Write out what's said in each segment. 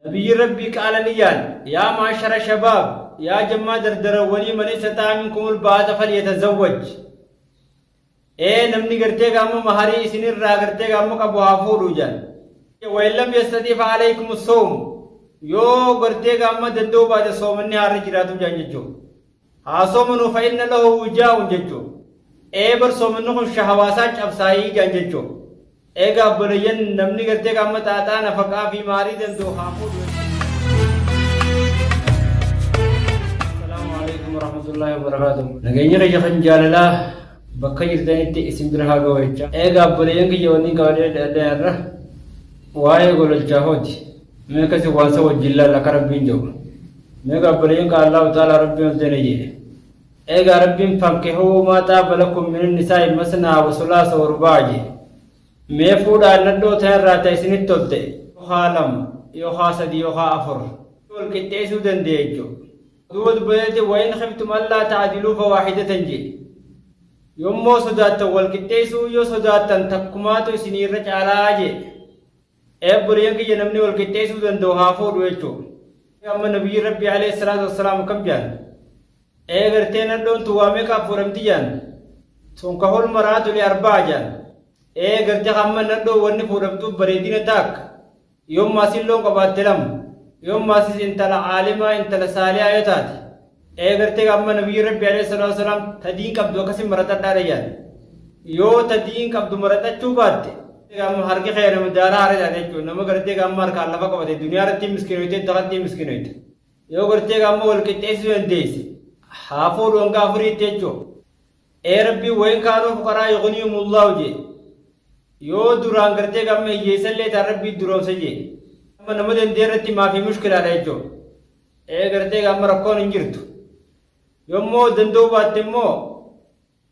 Nabiyyiin Rabbii qaala ni jaan, Yaa ma'ashara shabaab, yaa jammaa dardarawwanii man istaxaa'a minkumul ba'ata falyatazawwaj. Ee namni gartee gaamma maharii isinirraa gartee gaamma qabu haa fuudhu jaan. Wa in lam yastaxi fa alaykumus sawm. Yoo gartee gaamma danda'uu baate soomanni haarra jiraatu jaan jechuudha. Haa soomanuu fa inna lahu wijaa'un jechuudha. Ee bar soomanni kun shahawaasaa cabsaayii jaan jechuudha. Eegaa obboleeyyan namni gartee qaama xaaxaa nafaqaa fi maarii danda'u haa fuudhu. Assalaamu alaikum warahmatullahi wabarakatuh. Nageenyi kiyya kan jaalalaa bakka jirtanitti isin bira haa ga'u jecha. Eegaa obboleeyyan kiyya wanni qabadee dhadhaa irra waa'ee gololchaa hooti. Mee akkasi waan sa wajjin laalla akka rabbiin jedhu. Mee egaa obboleeyyan ka Allahu ta'ala rabbiin ol ta'e jedhe. Eegaa Rabbiin fankihuu maa xaaba lakum minan nisaa'i masnaa wa sulaasa wa rubaa'a jedhe. Mee fuudhaa nadhoo tan irraa ta isinitti tolte yookaa lama yookaa sadi yookaa afur wal qixxeessuu danda'e jechuudha. Duuba dubbateetti wa in khiftum allaa ta'diluu fawaahidatan jedhe. Yommoo sodaattan wal qixxeessuu yoo sodaattan takkumaatu isinii irra caalaa jedhe. Ee obboleeyyan kiyya namni wal qixxeessuu danda'u haa fuudhu jechuudha. Amma nabiyyiin Rabbii alayhi salaatu wassalaam akkam jedhan? Ee gartee nadhoon tun waa meeqaaf fuudhamti jedhan? Tunkahul mar'atu li arba'a jedhan. Ee gartee hamma nadhoon wanni fuudhamtuuf bareedina taakka. Yoommaa sin loon qabaatte lama. Yoommaa sis intala aalimaa intala saalihaa yoo taate. Ee gartee amma nabiyyiin Rabbii alayhi salaatu wassalaam ta diin qabdu akkasin maraxadhaadha jedhan. Yoo ta diin qabdu maraxachuu baatte Amma harki kee nama daaraa haree taate jechuudha. Nama gartee amma harkaan lafa qabate duniyaa irratti miskiinoyte daqatti miskiinoyte. Yoo gartee amma wal qixxeessuu dandeesse haa fuudhu hanga afuriitti jechuudha. Ee rabbii wayin kaanuu fuqaraa yughniihumullaahu jee. Yoo duraan gartee amma hiyyeessallee ta'an rabbii duroomsa jee. Amma nama dandee irratti maafii mushkilaadha jechuudha. Ee gartee amma rakkoon hin jirtu. Yommuu danda'uu baatte immoo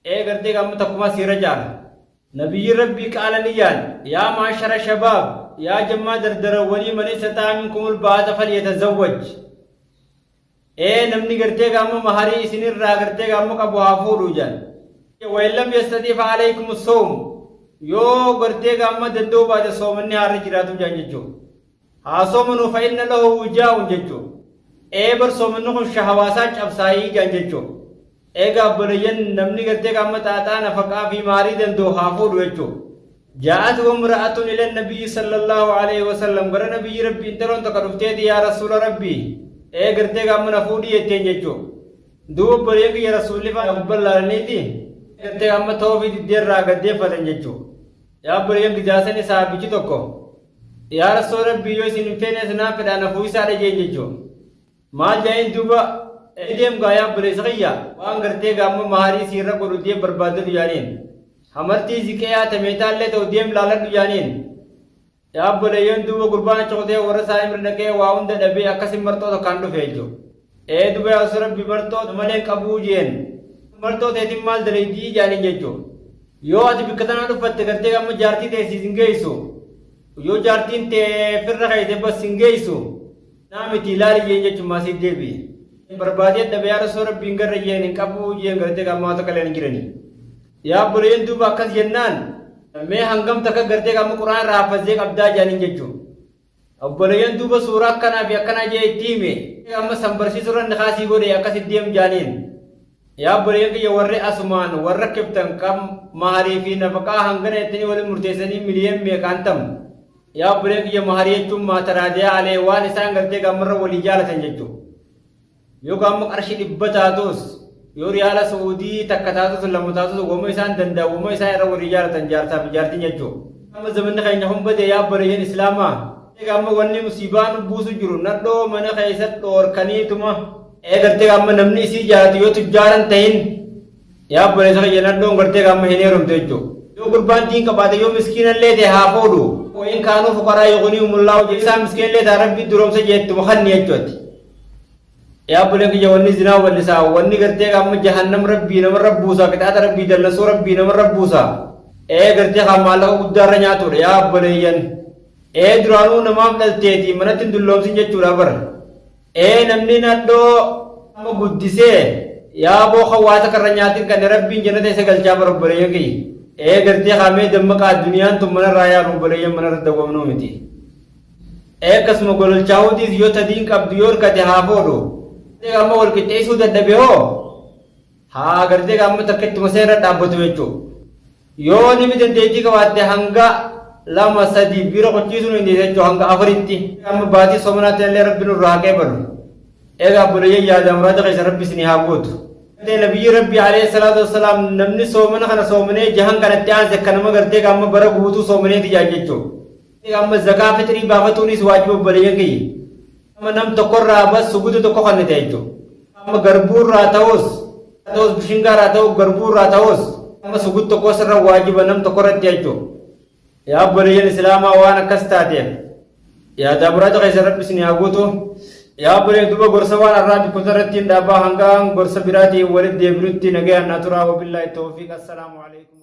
Ee gartee amma takkumaa siirra caala. Nabiyyiin Rabbii qaala ni jaan, Yaa ma'ashara shabaab, yaa jammaa dardarawwanii man istaxaa'a minkumul ba'ata falyatazawwaj. Ee namni gartee gaamma maharii isinirraa gartee gaamma qabu haa fuudhu jaan. Wa in lam yastaxi fa alaykumus sawm. Yoo gartee gaamma danda'uu baate soomanni haarra jiraatu jaan jechuudha. Haa soomanuu fa inna lahu wijaa'un jechuudha. Ee bar soomanni kun shahawaasaa cabsaayii jaan jechuudha. Eegaa obboleeyyan namni gartee qaama xaaxaa nafaqaa fi maarii danda'u haa fuudhu jechuudha. Jaa'at wamra'atun ila nabiyyi sallallahu alaihi wasallam gara nabiyyi rabbii intaloon takka dhufteeti yaa rasuula rabbii ee gartee qaama na fuudhii jetteen jechuudha. Duuba obboleeyyan kiyya rasuulli faana gubbaan laalaniiti gartee qaama ta'uu fi diddeerraa gaddeeffatan jechuudha. Yaa obboleeyyan gijaasanii saabichi tokko Yaa Rasuula Rabbii yoo isin hin feenes naa fedhaa na fuuyisaadha jeen jechuun. Maal jaaniin duuba deem gaa yaa obboleessa kiyya waan gartee gaamma maharii siirra godhu deem barbaaddadhu jaaniin. Hamartii ziqeyaa tameetaallee ta'u deem laaladhu jaaniin. Yaa obboleeyyan duuba gurbaan achi kutee warra isaa bira dhaqee waa hunda dhabee akkasin marxoo tokkaan dhufe jechuudha. Ee duba yaa Rasuula Rabbii marxoo malee hin qabuu jeen. Marxoo teetiin maal dalaydii jaaniin jechuudha. Yoo ati bikka tanaa dhuffatte gartee amma jaartii tee siis hin geessu. Yoo jaartiin tee firra keeyse bas hin geessu. Naa miti ilaali jeen jechuun maasii deebi'e. Barbaadee dhabe yaa Rasuula Rabbii hin garre jeen hin qabuu jeen gartee amma waa takka illee hin jirani. Yaa obboleeyyan duuba akkas jennaan mee hangam takka gartee amma quraan irraa haffazee qabdaa jaaniin jechuun. Obboleeyyan duuba suuraa akkanaa fi akkanaa jee itti hime. Amma san barsiisuu irra nikaa sii godhe akkasi deem jaaniin. Yaa obboleeyyan kiyya warri asumaan warra rakkiftan kam maharii fi nafaqaa hangana jettanii waliin murteessanii miliyoon meeqaan tam. Yaa obboleeyyan kiyya maharii jechuun maataraadiyaa alee waan isaan gartee gammarra walii jaalatan jechuudha. Yoo gaamma qarshii dhibba taatus, yoo riyaala Su'uudii takka taatus lama taatus wama isaan danda'an wama isaan irra walii jaalatan jaarsaa fi jaartiin jechuu. Amma zamanni keenya kun bade yaa obboleeyyan Islaamaa. Egaa amma wanni musiibaa nu buusu jiru nadhoo mana keessa dhoorkaniituma. Ee gartee amma namni isii jaalatu yoo tujjaaran tahin yaa obboleessa kiyya nadhoon gartee amma hin heerumtu jechuu. Yoo gurbaan diin qabaate yoo miskiinallee ta'e haa fuudhu. Wayin kaanuu fuqaraa yughniihumullaahu jedhe isaan miskiinallee ta'an rabbii duroomsa jeettuma kanni jechuuti. Yaa obboleen kiyya wanni zinaa bal'isaa wanni gartee amma jahannam rabbii namarra buusaa qixaaxa rabbii dallansuu rabbii namarra buusaa ee gartee haa maallaqa guddaa irra nyaatudha yaa obboleeyyan ee duraanuu namaaf dhalteeti manatti hin dulloomsin jechuudha bar ee namni nadhoo amma guddisee yaa boo kan waa takka irra nyaatin kan rabbiin jannata isa galchaa bar obboleeyyan kiyya ee gartee haa mee dammaqaa duniyaan tun manarraa yaalu obboleeyyan manarra dawwamnuu miti. Akkasuma gololchaa'uutiis yoo tadiin qabdu yoo hirkate haa fuudhu. Amma wal qixxeessuu dadhabe hoo haa gartee amma takka ittuma seera dhaabbatu jechuudha. Yoo nimi dandeettii qabaatte hanga 2 3 bira qochiisuu ni dandeessa jechuudha hanga afuritti. Amma baatii soomanaatti illee rabbi nurraa haa qeebalu. Egaa obboleeyyan yaada muraada keessa rabbi isinii haa guutu. Nabiyyi Rabbii alayhi salaatu wassalaam namni soomana kana soomanee jahan kanatti aanse akka nama gartee amma bara guutuu soomaneeti jaan jechuudha. Amma zakaa fixrii baafatuunis waajiba obboleeyyan kiyya. Amma nam tokkorraa bas suguuta tokko kannite jechuudha. Amma garbuurraa ta'us ta'us bishingaarraa ta'us garbuurraa ta'us amma suguuta tokko sirra waajiba nam tokkorratti jechuudha. Yaa obboleeyyan Islaamaa waan akkas taateef yaadaa muraada keessa rabbi isin haa guutu. Yaa obboleeyyan duuba gorsa waan har'aa bikkoota irratti hin dhaabaa hanga gorsa biraatiin walitti deebinutti nagayaan naa turaa wabillaahi tawfiiq assalaamu alaikum.